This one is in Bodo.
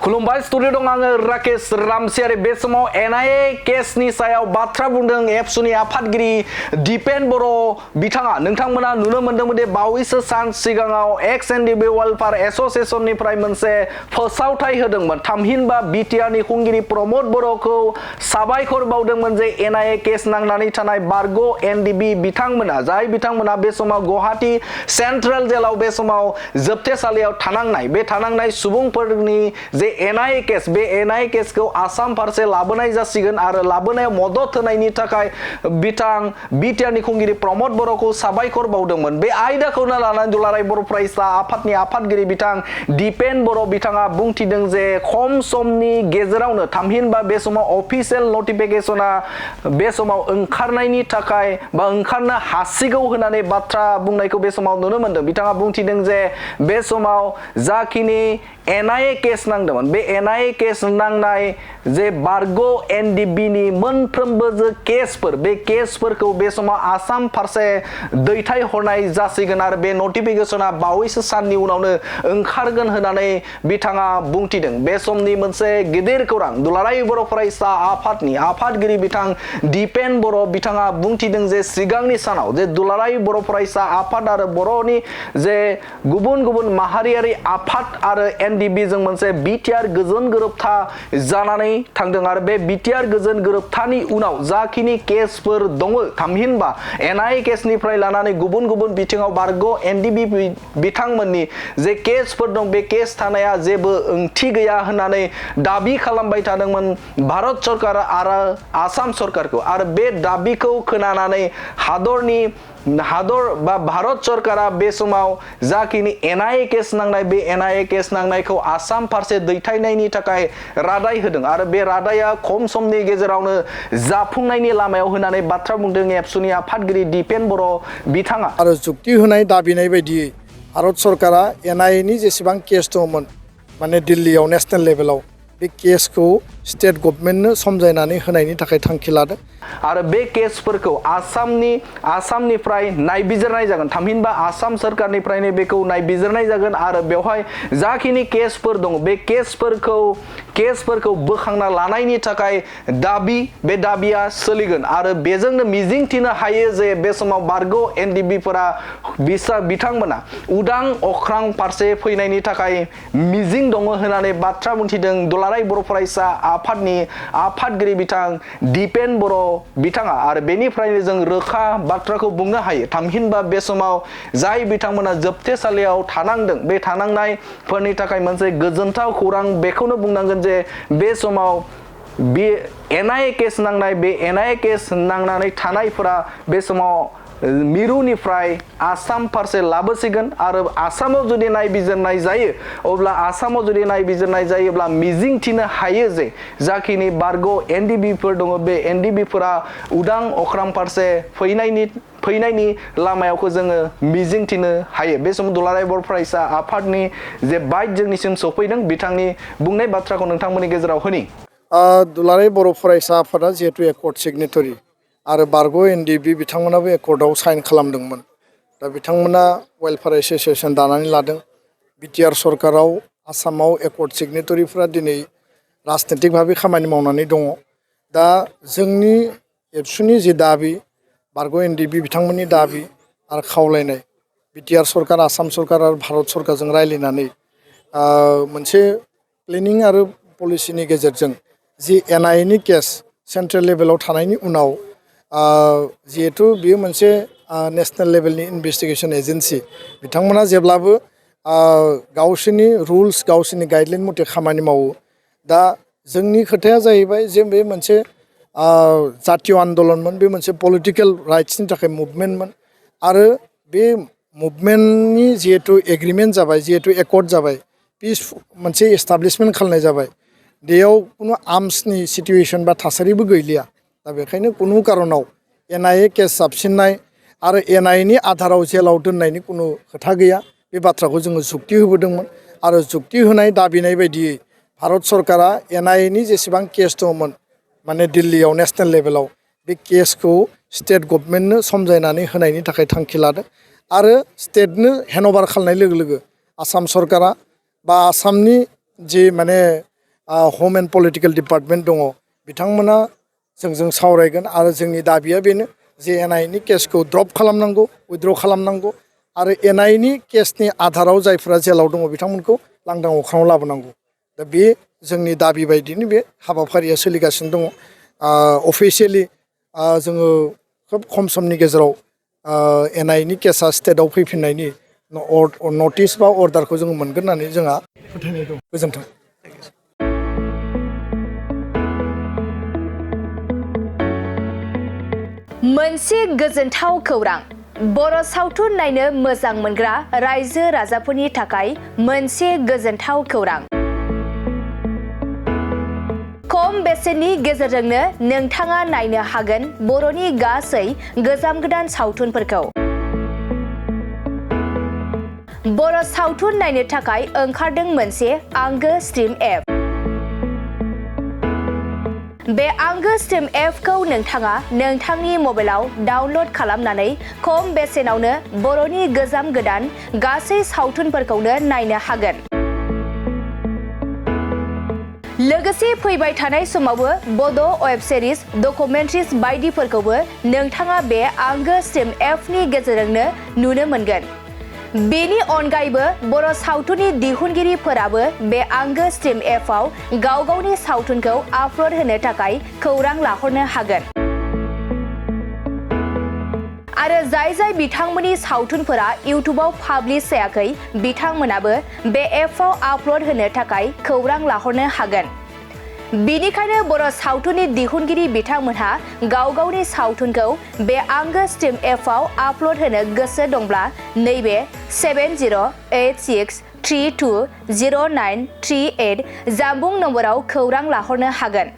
खुलुमबाय स्टुडिअ दं आङो राकेश रामसियारि बे समाव एनआईए केसनि सायाव बाथ्रा बुंदों एबसुनि आफादगिरि दिपेन बर' बिथाङा नोंथांमोना नुनो मोनदोंमोन दि बावैसो सान सिगाङाव एक्स एनडीबी वेलफेयार एसोसिएशननिफ्राय मोनसे फोसावथाय होदोंमोन थामहिनबा बिटिआरनि खुंगिरि प्रमद बर'खौ साबायखर बावदोंमोन जे एनआईए केस नांनानै थानाय बारग' एनडीबी बिथांमोना जाय बिथांमोना बे समाव गुवाहाटी सेन्ट्रेल जेलाव बे समाव जोबथेसालियाव थानांनाय बे थानांनाय सुबुंफोरनि जे एनआईए केस बे एनआईए केसखौ आसाम फारसे लाबोनाय जासिगोन आरो लाबोनायाव मदद होनायनि थाखाय बिथां बिटिआरनि खुंगिरि प्रमद बर'खौ साबायखर बावदोंमोन बे आयदाखौनो लानानै दुलाराय बर' फरायसा आफादनि आफादगिरि बिथां दिपेन बर' बिथाङा बुंथिदों जे खम समनि गेजेरावनो थामहिनबा बे समाव अफिसियेल नटिफिकेशना बे समाव ओंखारनायनि थाखाय बा ओंखारनो हासिगौ होननानै बाथ्रा बुंनायखौ बे समाव नुनो मोनदों बिथाङा बुंथिदों जे बे समाव जाखिनि एनआईए केस नांदोंमोन बे एनआईए केस नांनाय जे बारग' एनडीबीनि मोनफ्रोमबो जे केसफोर बे केसफोरखौ बे समाव आसाम फारसे दैथायहरनाय जासिगोन आरो बे नटिफिकेशना बावैसो साननि उनावनो ओंखारगोन होननानै बिथाङा बुंथिदों बे समनि मोनसे गिदिर खौरां दुलाराय बर' फरायसा आफादनि आफादगिरि बिथां दिपेन बर' बिथाङा बुंथिदों जे सिगांनि सानाव जे दुलाराय बर' फरायसा आफाद आरो बर'नि जे गुबुन गुबुन माहारियारि आफाद आरो एनडीबी जों मोनसे बिटिआर गोजोन गोरोबथा जानानै थांदों आरो बे बिटिआर गोजोन गोरोबथानि उनाव जाखिनि केसफोर दङ थामहिनबा एनआईए केसनिफ्राय लानानै गुबुन गुबुन बिथिङाव बारग' एनडीबी बिथांमोननि जे केसफोर दं बे केस थानाया जेबो ओंथि गैया होननानै दाबि खालामबाय थादोंमोन भारत सरकार आरो आसाम सरकारखौ आरो बे दाबिखौ खोनानानै हादर बा भारत सरकारा बे समाव जाखिनि एनआईए केस नांनाय बे एनआईए केस नांनायखौ आसाम फारसे दैथायनायनि थाखाय रादाय होदों आरो बे रादाया खम समनि गेजेरावनो जाफुंनायनि लामायाव होननानै बाथ्रा बुंदों एबसुनि आफादगिरि दिपेन बर' बिथाङा आरो जुक्ति होनाय दाबिनाय बायदियै भारत सरकारा एनआईए नि जेसेबां केस दंमोन माने दिल्लीयाव नेशनेल लेभेलाव बे केसखौ स्टेट गभर्नमेन्टनो समजायनानै होनायनि थाखाय थांखि लादों आरो बे केसफोरखौ आसामनिफ्राय नायबिजिरनाय जागोन थामहिनबा आसाम सरकारनिफ्रायनो बेखौ नायबिजिरनाय जागोन आरो बेवहाय जाखिनि केसफोर दं बे केसफोरखौ बोखांना लानायनि थाखाय बे दाबिया सोलिगोन आरो बेजोंनो मिजिंथिनो हायो जे बे समाव बारग' एनडीबीफोरा बिथांमोना उदां अख्रां फारसे फैनायनि थाखाय मिजिं दङ होननानै बाथ्रा बुंथिदों दुलाराय बर' फरायसा आफादनि आफादगिरि बिथां दिपेन बर' बिथाङा आरो बेनिफ्रायनो जों रोखा बाथ्राखौ बुंनो हायो थामहिनबा बे समाव जाय बिथांमोना जोबथेसालियाव थानांदों बे थानांनायफोरनि थाखाय मोनसे गोजोनथाव खौरां बेखौनो बुंनांगोन जे बे समाव बे एनआईए केस नांनाय बे एनआईए केस नांनानै थानायफोरा बे समाव मिरुनिफ्राय आसाम फारसे लाबोसिगोन आरो आसामाव जुदि नायबिजिरनाय जायोब्ला मिजिंथिनो हायो जे जाखिनि बारग' एनडीबीफोर दङ बे एनडीबीफोरा उदां अख्रां फारसे फैनायनि लामायावखौ जोङो मिजिंथिनो हायो बे समाव दुलाराय बर' फरायसा आफादनि जे बाइट जोंनिसिम सफैदों बिथांनि बुंनाय बाथ्राखौ नोंथांमोननि गेजेराव होनि दुलाराय बर' फरायसा आफादा जिहेतु एकर्ड सिगनेटरि आरो बारग' एनडीबी बिथांमोनाबो एकर्डआव साइन खालामदोंमोन दा बिथांमोना वेलफेयार एसोसिएशन दानानै लादों बिटिआर सरकाराव आसामाव एकर्ड सिगनेटरिफ्रा दिनै राजनितिक भाबै खामानि मावनानै दङ दा जोंनि एबसुनि जे दाबि बारग' एनडीबी बिथांमोननि दाबि आरो खावलायनाय बिटिआर सरकार आसाम सरकार आरो भारत सरकारजों रायज्लायनानै मोनसे प्लेनिं आरो पलिसिनि गेजेरजों जि एनआईए नि केस सेन्ट्रेल लेभेलाव थानायनि उनाव जिहेतु बियो मोनसे नेशनेल लेभेलनि इनभेस्टिगेशन एजेन्सि बिथांमोना जेब्लाबो गावसोरनि रुल्स गावसोरनि गाइडलाइन मथे खामानि मावो दा जोंनि खोथाया जाहैबाय जे बे मोनसे जातीय आन्दलनमोन बे मोनसे पलिटिकेल राइट्सनि थाखाय मुभमेन्टमोन आरो बे मुभमेन्टनि जिहेतु एग्रिमेन्ट जाबाय जिहेतु एकर्ड जाबाय पिस मोनसे एस्टाब्लिशमेन्ट खालामनाय जाबाय बेयाव कुनु आर्म्सनि सिटुएशन बा थासारिबो गैलिया दा बेखायनो कुनु कारनाव एनआईए केस जाबसिननाय आरो एनआईए नि आधाराव जेलाव दोननायनि कुनु खोथा गैया बे बाथ्राखौ जोङो जुक्ति होबोदोंमोन आरो जुक्ति होनाय दाबिनाय बायदियै भारत सरकारा एनआईए नि जेसेबां केस दंमोन माने दिल्लीयाव नेशनेल लेभेलाव बे केसखौ स्टेट गभर्नमेन्टनो समजायनानै होनायनि थाखाय थांखि लादों आरो स्टेटनो हेन्डअभार खालामनाय लोगो लोगो आसाम सरकारा बा आसामनि जि माने हम एन्ड पलिटिकेल डिपार्टमेन्ट दङ बिथांमोना जोंजों सावरायगोन आरो जोंनि दाबिया बेनो जे एनआइनि केसखौ ड्रप खालामनांगौ उइथड्र खालामनांगौ आरो एनआइनि केसनि आधाराव जायफोरा जेलाव दङ बिथांमोनखौ लांदां अख्राङाव लाबोनांगौ दा बे जोंनि दाबि बायदिनो बे हाबाफारिया सोलिगासिनो दङ अफिसियेलि जोङो खोब खम समनि गेजेराव एनआइनि केसा स्टेटआव फैफिननायनि नटिस बा अर्डारखौ जोङो मोनगोन होननानै जोंहा फोथायनाय दं गोजोन्थों मोनसे गोजोनथाव खौरां बर' सावथुन नायनो मोजां मोनग्रा रायजो राजाफोरनि थाखाय मोनसे गोजोनथाव खौरां खम बेसेननि गेजेरजोंनो नोंथाङा नायनो हागोन बर'नि गासै गोजाम गोदान सावथुनफोरखौ बर' सावथुन नायनो थाखाय ओंखारदों मोनसे आंगो स्ट्रिम एप बे आंगो स्ट्रिम एपखौ नोंथाङा नोंथांनि मबाइलाव डाउनल'ड खालामनानै खम बेसेनावनो बर'नि गोजाम गोदान गासै सावथुनफोरखौनो नायनो हागोन लोगोसे फैबाय थानाय समावबो बड' वेब सिरिज डकुमेन्ट्रिज बायदिफोरखौबो नोंथाङा बे आंगो स्ट्रिम एपनि गेजेरजोंनो नुनो मोनगोन बेनि अनगायैबो बर' सावथुननि दिहुनगिरिफोराबो बे आंगो स्ट्रिम एपआव गाव गावनि सावथुनखौ आपल'ड होनो थाखाय खौरां लाहरनो हागोन आरो जाय बिथांमोननि सावथुनफोरा इउट्युबाव पाब्लिश जायाखै बिथांमोनाबो बे एपआव आपल'ड होनो थाखाय खौरां लाहरनो हागोन बेनिखायनो बर' सावथुननि दिहुनगिरि बिथांमोनहा गाव गावनि सावथुनखौ बे आंगो स्ट्रिम एपआव आपल'ड होनो गोसो दंब्ला नैबे 7086320938 जानबुं नम्बराव खौरां लाहरनो हागोन